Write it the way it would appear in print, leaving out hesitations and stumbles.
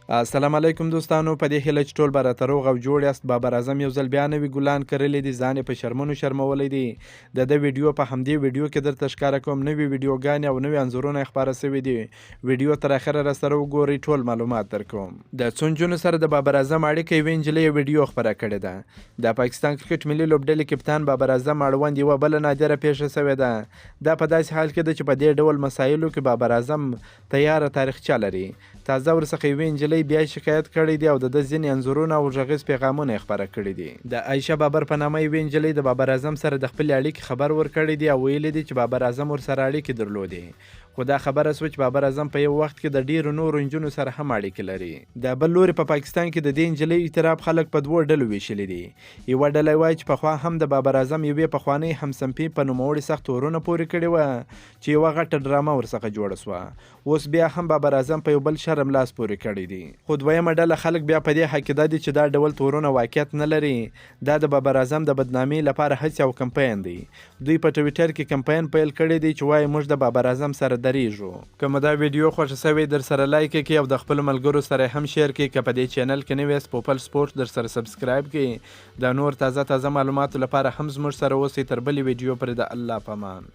السلام علیکم دوستانو، په دې هیله چې ټول به راته روغ او جوړ یاست. بابر اعظم یو ځل بیا نوي ګلان کرلي دي، ځان یې په شرمونو شرمولی دی. د ده ویډیو په همدې ویډیو کې درته ښکاره کوم. نوي ویډیوګانې او نوي انځورونه یې خپاره شوي دي. ویډیو تر اخره راسره وګورئ، ټول معلومات درکوم. د څو نجونو سره د بابر اعظم اړیکه، یوې نجلۍ یې ویډیو خپره کړې ده. د پاکستان کرکټ ملي لوبډلې کپتان بابر اعظم اړوند یوه بله نادره پیښه شوې ده. دا په داسې حال کې ده چې په دې ډول مسایلو کې بابر اعظم تیاره تاریخچه لري. تازه ورڅخه یوې نجلۍ بیا شکایت کړی دی او د ده ځینې انځورونه او غږیز پیغامونه یې خپاره کړي دي. د عایشه بابر په نامه یوې نجلۍ د بابر اعظم سره د خپلې اړیکې خبر ورکړی دی او ویلي دي چې بابر اعظم ورسره اړیکې درلودې، خو دا خبره شوه چې بابر اعظم په یو وخت کې د ډیرو نورو نجونو سره هم اړیکې لري. د بل لوري په پاکستان کې د دې نجلۍ اعتراف خلک په دوو ډلو ویشلي دي. یوه ډله وایي چې پخوا هم د بابر اعظم یوې پخوانۍ همصنفي په نوموړي سخت تورونه پورې کړي وه چې یوه غټه ډرامه ورڅخه جوړه شوه. اوس بیا هم بابر اعظم په یو بل شرم لاس پورې کړی دی. خو دویمه ډله خلک بیا په دې عقیده دي چې دا ډول تورونه واقعیت نه لري، دا د بابر اعظم د بدنامۍ لپاره هڅې او کمپاین دی. دوی په ټویټر کې کمپاین پیل کړی دی چې وایي موږ د بابر اعظم سره درېږو. که مو دا ویډیو خوښه شوې، درسره لایک یې کړئ او د خپلو ملګرو سره یې هم شیر کړئ. که په دې چینل کې نوي یاست، پوپل سپورټ درسره سبسکرایب کړئ. د نور تازه تازه معلوماتو لپاره هم زموږ سره اوسئ. تر بلې ویډیو پورې د الله په امان.